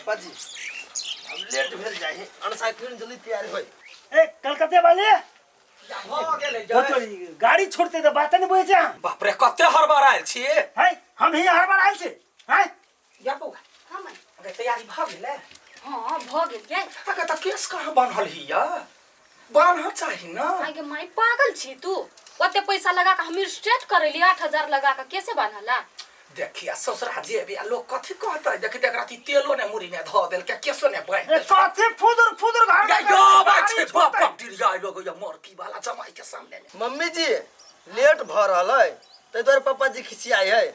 पापा जी अब लेट भेल जाइ है अनसा क्यों जल्दी तैयार होय। ए कलकत्ते वाले भऽ गेलै। वो तो गाड़ी छोड़ते तो बात नहीं बोले छे। बाप रे, कते हड़बड़ायल छियै? है हम ही हर बार आयल छे है। या बौआ। हाँ माय। अगे तैयारी भऽ गेलै? हाँ, भऽ गेल यै। अगे तऽ केस कहाँ बान्हल हिया? बान्हऽ चाही न। आगे माय, पागल छी तू? ओते पैसा लगा के हम स्ट्रेट करेली, 8000 लगा के कैसे बान्हला? देखिया, ससुरा जेबे आ लोग कथी कहतै? देखी देख राति तेलो ने मुड़ी ने धऽ देलकै, केसो ने बान्हि ए देलकै। कथी फुदुर फुदुर घर या में यो बात गाड़ी छै, बाप छूटतै। बाप डिरिया लगैया मरकी वाला जमाई के सामने में। मम्मी जी लेट भ रहल है ताहि दुआरे पापा जी खिसियाई है।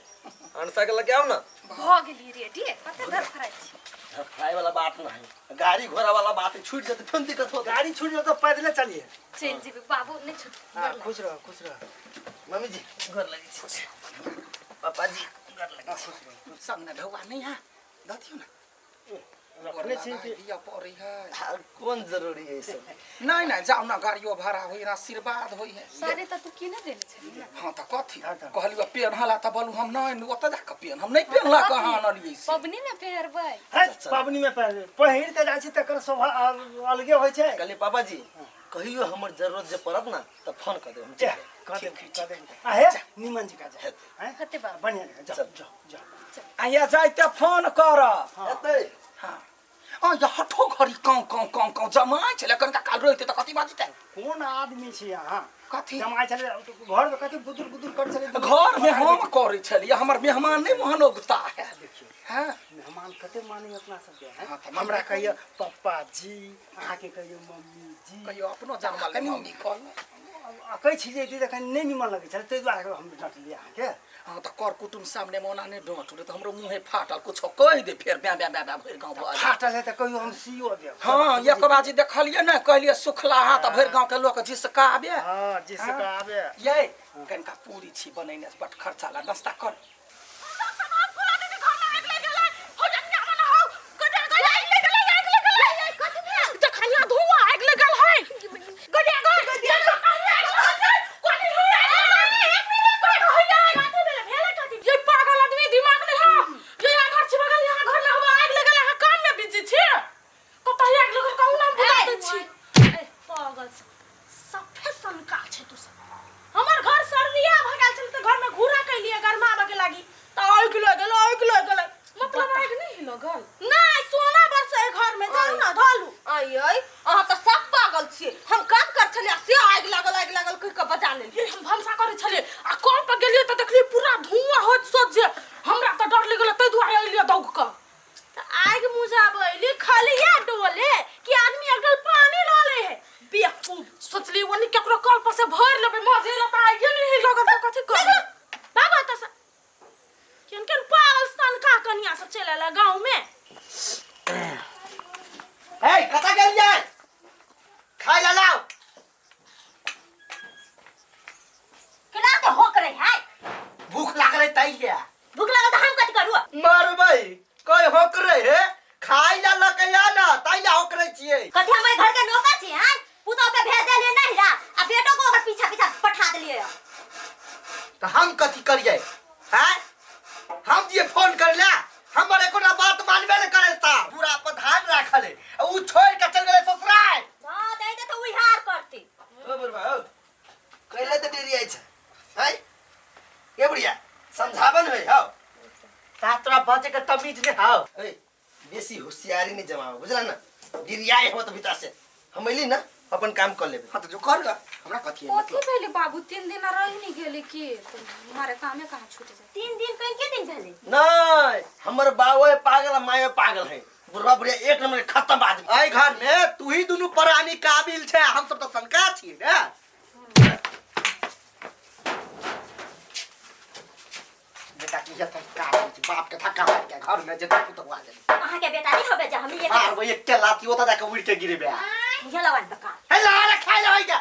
अनसा के लगे आओ ना। भऽ गेली रेडी, कते धड़फड़ाइ छी? धड़फड़ाई वाला बात नहीं, गाड़ी घोड़ा वाला बात है, छूट जाते फिर दिक्कत होता। गाड़ी छूट जाए तो पैदले चलिए। चलि जेबै बाबू, नहीं छूट। हाँ, खुश रहो, खुश रहो। मम्मी जी घर लगे छी, पापा जी घर लगे छी। संग ने ढौआ नहीं है, दऽ दियौ ने। रखने छी कि दिअ पड़ै है। हाँ, कोन जरूरी है ई सब? नहीं नहीं, जाउ ना, गाड़ियो भाड़ा होई ना, आशीर्वाद होई है। साड़ी तऽ तू किने देने छली ने? हाँ तऽ कथी? हाँ तऽ। कहलियौ पेन्हला तऽ बोलू हम नहीं, ओतऽ जाकऽ पेन हम नहीं पेन्हला कहाँ आनलियै से। पबनी में पहिरबै। है, पबनी में पहिर पहिर के जाइ छी तकर शोभा अलगे होइ छै। कहलियै पापा जी कहियो हमर जरूरत जे पड़त ना तऽ फोन कऽ देब, हम जा, चलि जायब। कह देब, कह देब। आ हे निमन जी का जा हैं? हेतै बाबू। बढ़िया जगह, जाओ, चल। जाओ, जाओ। आया जाइते फोन करब। हाँ। एतै। हाँ। आ या हठो घड़ी काँव काँव काँव काँव जमाइ छलै, कनिका काल रोइते तऽ कथी बाजितै? कोन आदमी छी अहाँ? कथी? जमाइ छलै घर में कथी गुदुर गुदुर करै छलै? घर में हम करै छलियै, हमर मेहमान नहि मोहन उगता है। देखियौ। हाँ। मेहमान कते मानै अपना सबके, हैं? हाँ, तऽ हमरा कहियो पप्पा जी, अहाँके कहियो मम्मी जी। कहियो अपनो जनमल कनि मम्मी कहल। आ कहै छी जे एते कनि नहि निमन लगै छलै, ताहि दुआरे हम डटलियै अहाँके। हाँ तऽ कर कुटुम सामने में ओना नहि डटू, तऽ हमरो मुँहे फाटल, कुछो कहि दे फेर ब्या ब्या ब्या ब्या भरि गाँव भऽ जायत। फाटल है तऽ कहियो हम सीओ देब। हाँ, एक बाजी देखलियै ने, कहलियै सुखला हाथ तऽ भरि गाँव के लोक झिसकाबे। हाँ, झिसकाबे। यै कनिका पूरी छी बनेने, बट खर्चा ला नाश्ता कर। ये पागल आदमी, दिमाग नहीं है। ये यहाँ घर छी बगल, यहाँ घर लग आग लगल, अहाँ काम में बिजी छी, कतऽ आग लगल कहू ना, हम बुझा दै छी। ए पागल, सफे सनका छै तू सब। हमर घर सर्दिया भऽ गेल छल तऽ घर में घूरा कैलिए गरमाबऽ के लागी, तऽ आगि लगल, आगि लगल। मतलब आगि नहीं लगल? नहीं, सोना बरसे घर में, जाउ ना धलू। आई आई, अहाँ तऽ सब पागल छियै। हम काम कर छलियै आ से आगि लागल, आगि लागल कहि कऽ बजा लेलियै। ये हम भनसा करै छलियै आ कल पर गेलियै तऽ देखलियै पूरा धुआं होइत सोझे, हमरा तऽ डर लागि गेलै, ताहि दुआरे एलियै दौग कऽ। तऽ आगि मुझाबै एली खलिया डोले कि आदमी एक डोल पानी लऽ लै है, बेवकूफ। सोचली ओनी केकरो कल पर से भरि लेबै, मजे ला तऽ आगिए नहि लगल तऽ कथी करबै? भागो एतऽ से। केहन केहन पागल सनका कनिया सब चलि एलै गाँव में। ए कतऽ गेलियै? खाय ला लाउ। केना तऽ होक रहे है? भूख लागल है तै के। भूख लागल तऽ हम कथी करू? मरबै कोई होक रहे है, खाय ला लके आ ना तै ला होक रहे छियै। कथी हमर घर के नौकर छी? हैं, पुतोह के भेज देलियै नहिरा आ बेटो को ओकर पीछा पीछा पठा देलियै। तऽ हम कथी करियै? हैं, हम जे फोन करला हमर एकोटा बात मानबे ने करे ता, पूरा पर ध्यान राखल है, आ उ छोड़ के चल गेलै ससुराल। हां, तऽ एते तऽ उहार करती। ओ बुढ़बा ओ कहले तऽ देरी आई छै। हैं ये बुढ़िया समझावन होय हौ, ता तोरा बचे के तमीज ने हौ। ए बेसी होशियारी नहीं जमाओ, बुझला ना? गिरियाए हो तो भीतर से हम अइली ना अपन काम कर लेबे। हाँ तऽ जो कर गा, हमरा कथी है कथी मतलब? भेलै बाबू? 3 दिन रहि नहीं गेलै की मारे कामे कहाँ छूट जाए? 3 दिन कहीं के दिन भेलै? नहीं, हमर बाबो पागल आ मायो पागल है, बुढ़वा बुढ़िया एक नंबर के खत्म आदमी। एहि घर में तू ही दुनू प्राणी काबिल छै, हम सब तऽ सनका छियै ने। बेटा की जतन काबिल छै, बाप के धक्का मारि के घर में जेता पुतहु आ गेलै। अहाँ के बेटा नहीं होबे जा हम एक मारबै एक लाथी ओतऽ जाके उड़ि के गिरेबै। मुझे लवन बका। हे ला रे खाइ ले होइके।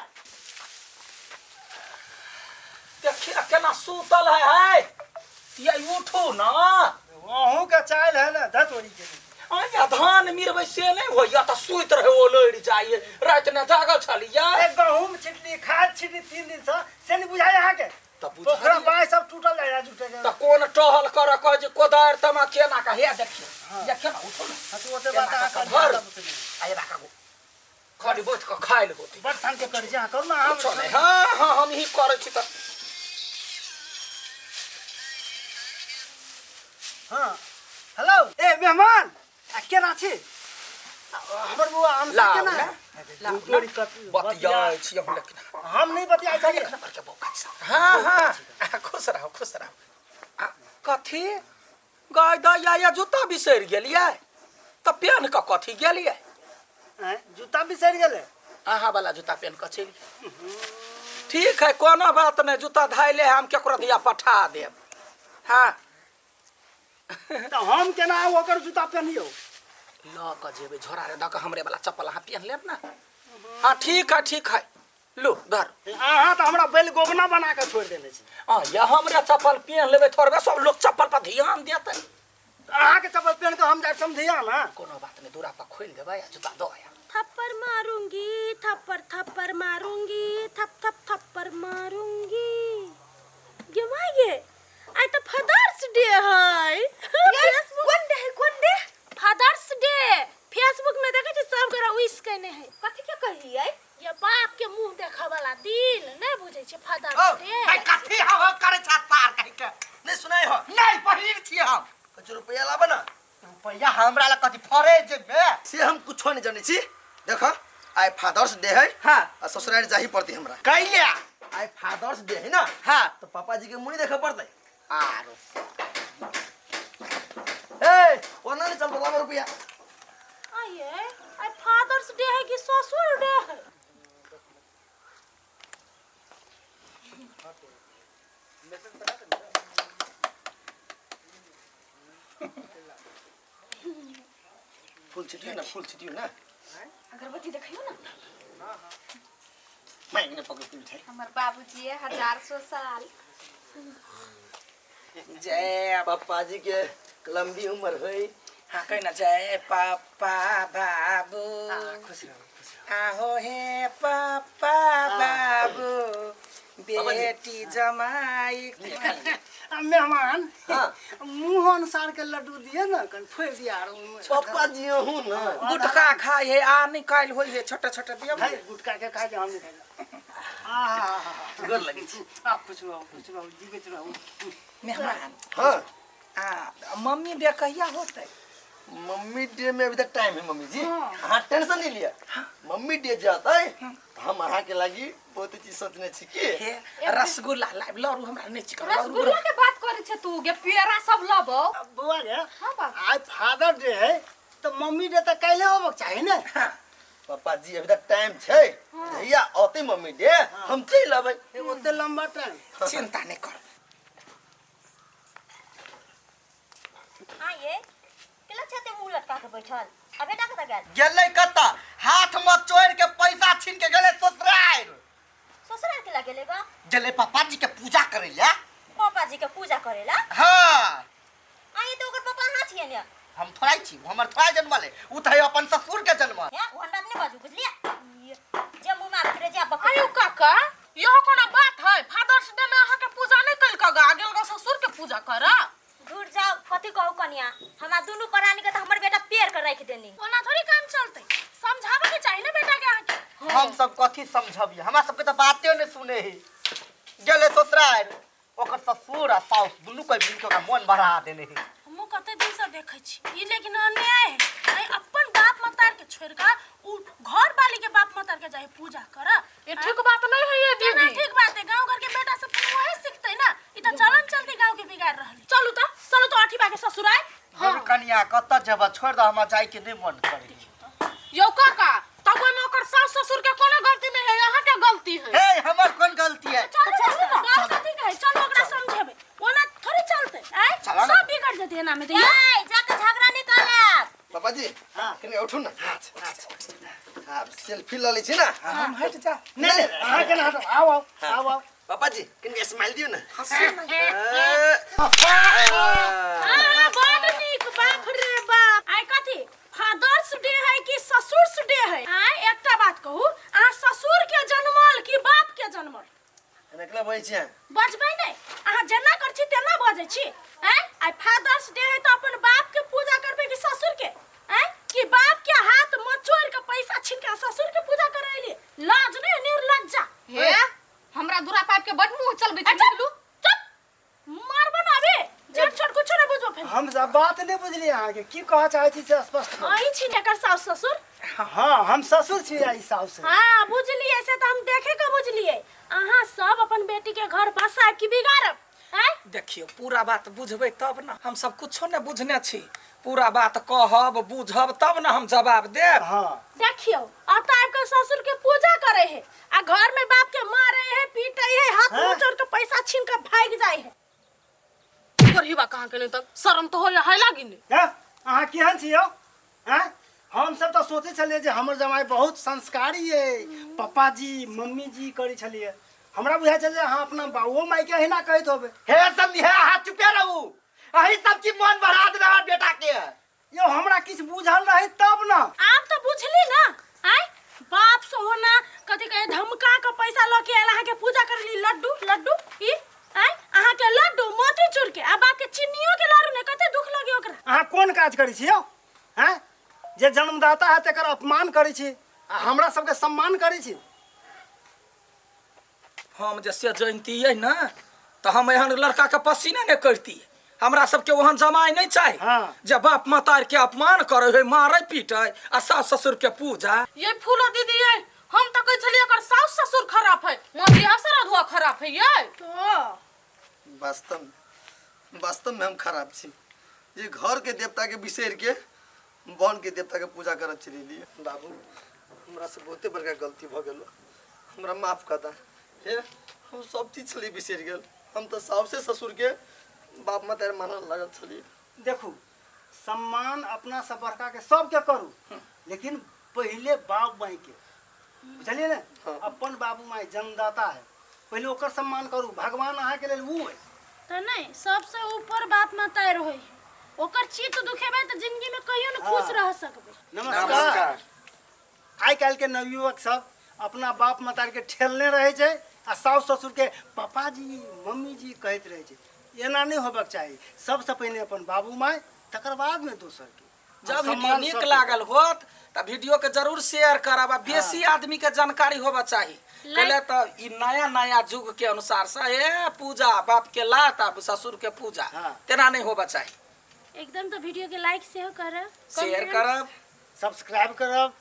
देखी ना केना सुतल है, है ये उठू ना। अहूँ के चाइल है ना धतोरी के। आया धान मिरबै से नहीं होइया तऽ सुति रहे ओ लड़ि जाइए, राति ने जागल छलियै। ए गहूम छिटली, खाद छिटली 3 दिन से, से नहीं बुझाय अहाँके? तऽ बुझलियै। पोखरा बाँस सब टूटल जाय जुटे के। तऽ कोन टहल कर कह जे कोदारि तमा केना का हे देखियो देखियो ना उठो ना हाँ, तो ओते बात अहाँ केना कर का घर दिया, तब आ एना का गो खाली बैठ कऽ खाइल होती बड़ ठान के करै छी अहाँ करू ना हम कुछो नहि हाँ हाँ हम ही करै छी तऽ हाँ हेलो ए मेहमान आ केना छी आ, हमर बौआ हम लाउ केना ने, लाउ ना। बतियाइ छी हम लेकिन हम नहीं बतियाइ छलियै एक नंबर के बौका छी हाँ हाँ आ, खुश रहू खुश रहू आ, कथी गाय दैया या जूता बिसरि गेलियै तऽ पेन कऽ कथी गेलियै आँय, जूता बिसरि गेलै अहाँ वाला जूता पेन कऽ चलि गेलियै। ठीक है कोनो बात नहि जूता धाइले हम केकरो दिया पठा देब हाँ तऽ हम केना ओकर जूता पेनियौ लऽ कऽ जेबै झोरा रे दऽ कऽ हमरे वाला चप्पल अहाँ पेन लेब ने हाँ ठीक है ठीक है लू धर अहाँ तऽ हमरा बैल गोबना बना कऽ छोड़ि देने छी आ या हमरे चप्पल पेन लेबै थोड़बे सब लोग चप्पल पर ध्यान देतै अहाँके चप्पल पेन कऽ हम जायब समझिया ना कोनो बात नहि दूरा पर खोलि देबै आ जूता दऽ आयब थप्पड़ मारूंगी थप्पड़ थप्पड़ मारूंगी थप थप थप्पड़ मारूंगी गे माय गे आइ तऽ फादर्स डे है कोन डे है कोन डे फादर्स डे फेसबुक में देखै छी सब गोरा विश केने है कथी के कहियै ये बाप के मुंह देखऽ वाला दिन नहि बुझै छै ओ फादर्स डे भाई कथी हम हम करै छा तार कहि के नहीं सुनाई हो नहीं पहिर छियै हम कुछ रुपया लाबे ना रुपैया हमरा लग कथी फरे जेबे से हम कुछो नहीं जानै छी देख आइ फादर्स डे है हाँ। आ ससुराल जाही पड़ती हमरा कैले आइ फादर्स डे है ना हाँ तो पापा जी के मुँह नहीं देखे पड़तै आरो ए ओना नहीं चल लाबे रुपया आइए आइ फादर्स डे है कि ससुर डे है फूल छिटियो ना फूल छिटियो ना अगरबत्ती देखियो ना मैं ने पकड़ के मिठाई हमर बाबूजी है हजार सौ साल जय पापा जी के लंबी उम्र होई हाँ कही ना जय पापा बाबू खुश रहू खुश रहू आहो हे पापा बाबू बेटी जमाई आ मेहमान हाँ। मुँह अनुसार के लड्डू दिए ना कन फोड़ि दिया आरो ओहिमे। पापा जी हूँ ना गुटखा खाइ है आ निकालि होइ है छोटे छोटे दियौ खाइ गुटखा के खाइ जे हम नहीं खाइ आहा गोर लगे छी आ खुश रहू खुश रहू जीवित रहू मेहमान हाँ आ मम्मी डे कहिया होतै मम्मी डे में अभी तक टाइम है मम्मी जी हाँ टेंशन नहीं लिया मम्मी डे जाता है तो हम अहाँ के लागी बहुत चीज सोचने छी की हे रसगुल्ला लाइब लड़ू हमरा नहि चिकन लड़ू रसगुल्ला के बात करे छे तू गे पेड़ा सब लबो बौआ गे हाँ बाबू आइ फादर डे है तऽ मम्मी डे तऽ काल्हि होबक चाही ने हाँ पापा जी अभी तक टाइम छै जहिया औते मम्मी डे हम चलि अबै हे, ओते लंबा टाइम चिंता नहि कर हाँ ये केला छते मुंह लटका के बैठल आ बेटा कतऽ गेल गेलै कतऽ हाथ में चोर के पैसा छीन के गेलै ससुराल ससुराल केला गेलै बा गेलै पापा जी के पूजा करै ले पापा जी के पूजा करेला हाँ आ ये तो ओकर पापा अहाँ छियै ने हम थोड़ा छी हमर थोड़ा जन्मल है उ तऽ है अपन ससुर के जन्मल हे ओहन बात नहि बाजू बुझलियै ये, जे मुंह में आबैत रहै जे बक आयौ काका इहो कोनो बात है फादर्स डे में अहाँके पूजा नहि कयल कऽ गा गेल गा ससुर के पूजा करऽ घुर जाओ कथी कहू कनिया हमरा दुनू प्राणी के तऽ हमर बेटा पेड़ के राखि देनी ओना थोड़ी काम चलतै समझाबे के चाही ने बेटा के अहाँके हम सब कथी समझबियै हमरा सबके तऽ बाते नहि सुने है गेलै ससुराल ओकर ससुर आ साउस दुनू कोइ मिलके ओकरा मन बढ़ा देने है हमहूँ कते दिन से देखै छी ई लेकिन अन्याय है आइ अपन बाप मतार के छोड़ के उ घर वाली के बाप मतार के जाए पूजा कर ये ठीक बात नहीं है ये केना दीदी ठीक बात है गांव घर के बेटा सब तो वही सीखते ना ई तो चलन चलती गांव के बिगाड़ रहल चलू तो चलू तो अठी बा के ससुराल हम कनिया कतऽ जेबऽ छोड़ दऽ हमरा जाइके नहि मन करै यौ काका तब ओहिमे ओकर सास ससुर के कोनो गलती नहीं है अहाँ के गलती है हे हमर कोन गलती है चलू चलू ना डर कथी के है चलू ओकरा समझेबै ओना थोड़ी चलते आय चला ना। सब बिगड़ जेतै एना में तऽ ए जाके झगड़ा नहीं कर लेब पापा जी कनि उठू ना हाँ सेल्फी लऽ लै छी ना हम हटि जा नहीं नहीं अहाँ केना हटब आउ आउ आउ आउ पापा जी कनि स्माइल दियौ ना हाँ, बड नीक बाप रे बाप आइ कथी फादर्स डे है कि ससुर्स डे है आइ एकटा बात कहू अहाँ ससुर के जन्मल कि बाप के जन्मल निकला बजै छी अहाँ बजबै नहि अहाँ जेना कर छी तेना बजै बजै छी आँय? आइ फादर्स डे है तऽ अपन बाप के पूजा करबै कि ससुर के आँय? कि बाप के हाथ मचोड़ के पैसा छीन के ससुर के पूजा करे एलियै? लाज नहीं निर्लज्जा। हे हमरा दूरा पाइप के बड मुंह चलबै छी। अच्छा, निकलू। चुप मारबो ना अभी, जेठ छोट कुछो नहीं बुझबो फेर। हम सब बात नहीं बुझलियै अहाँके, की कहऽ चाहै छी से स्पष्ट करू। अहीं छी ने एकर साउस ससुर? हाँ, हम ससुर छी आ ई साउस। हाँ बुझलियै, से तऽ हम देखे के बुझलियै। अहाँ सब अपन बेटी के घर बसायब कि बिगाड़ब? आँय? देखियौ पूरा बात बुझबै तब ने, हम सब कुछो ने बुझने छी। पूरा बात कहब बुझब तब ने हम जवाब देब। हाँ देखियौ अतऽ आबि कऽ ससुर के पूजा करे है आ घर में बाप के मारे है पीटे है, हाथ हाँ? मुँह चोर के पैसा छीन के भाग जाए है। गरीबा कहाँ के नहीं तक शर्म तो हो है लागी ने। हैं? अहाँ केहन छी यौ? हैं? हम सब तऽ सोचै छलियै जे हमर जमाई बहुत संस्कारी अइ, पप्पा जी मम्मी जी करै छलियै। हमरा बुझाइ छल जे अहाँ अपना बाबुओ मायके अहिना कहैत होबै। हे संधि, हे अहाँ चुपे रहू, अही सब चीज मन बढ़ा देने हमर बेटा के। यौ हमरा किछु बुझल रहै तब न। आब तऽ बुझली ना आय, बाप से होना कथी कहे धमका के पैसा लऽ के आयल अहाँके पूजा करली लड्डू लड्डू ई आय, अहाँके लड्डू मोतीचूर के आ बाप के चिन्नियो के लाडू ने, कते दुख लगे ओकरा। अहाँ कोन काज करै छी यौ? हैं? जे जन्मदाता है तेकर अपमान करै छी आ हमरा सबके सम्मान करै छी। हम जे से जनितियै ने तऽ हम एहन लड़का के पसीने नहि करतियै। हमरा सबके ओहन जमाई नहीं चाही। हाँ। जे बाप मतार के अपमान करे है, मारे पीटे आ सास ससुर के पूजा। ये फूला दीदी ये हम तो कहै छलियै एकर सास ससुर खराब है, मधी असर अधुआ खराब है ये। तो वास्तव में हम खराब छी जे घर के देवता के बिसरि के वन के देवता के पूजा करऽ चलि बाबू हमरा से बहुते बड़का गलती भऽ गेल, हमरा माफ कर दा। हे हम सब चीज छलियै बिसरि गेल, हम तऽ साउसे ससुर के बाप माता मानऽ लागल छलियै। देखू सम्मान अपना से बड़का के सबके करू, लेकिन पहिले बाप माई के, बुझलियै ने? हाँ। अपन बाबू माई जन्मदाता है, पहिले ओकर सम्मान करू, भगवान अहाँके लेल उ है। तऽ नहीं सबसे ऊपर बाप माता रहै है, ओकर चित्त दुखेबै तऽ जिंदगी में कहियो न खुश रह सकबै। नमस्कार। आइ काल्हि के नवयुवक सब अपना बाप मतार के ठेलने रहै छै आ साउस ससुर के पापा जी मम्मी जी कहैत रहै छै। एना नहि होबाक चाही, सबसँ पहिने अपन बाबू माय तकर बाद में दोसर के। जब वीडियो सम्मान नीक सबके। लागल होत तऽ वीडियो के जरूर शेयर करब आ बेसी आदमी के जानकारी होबा चाही। पहिले तऽ ई नया नया युग के अनुसार से ए पूजा बाप के लात आ ससुर के पूजा, हाँ। तेना नहीं होबा चाही। एकदम तो वीडियो के लाइक सेहो करब, शेयर करब, सब्सक्राइब करब,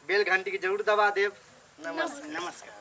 बेल घंटी के जरूर दबा देब। नमस्कार। नमस्कार।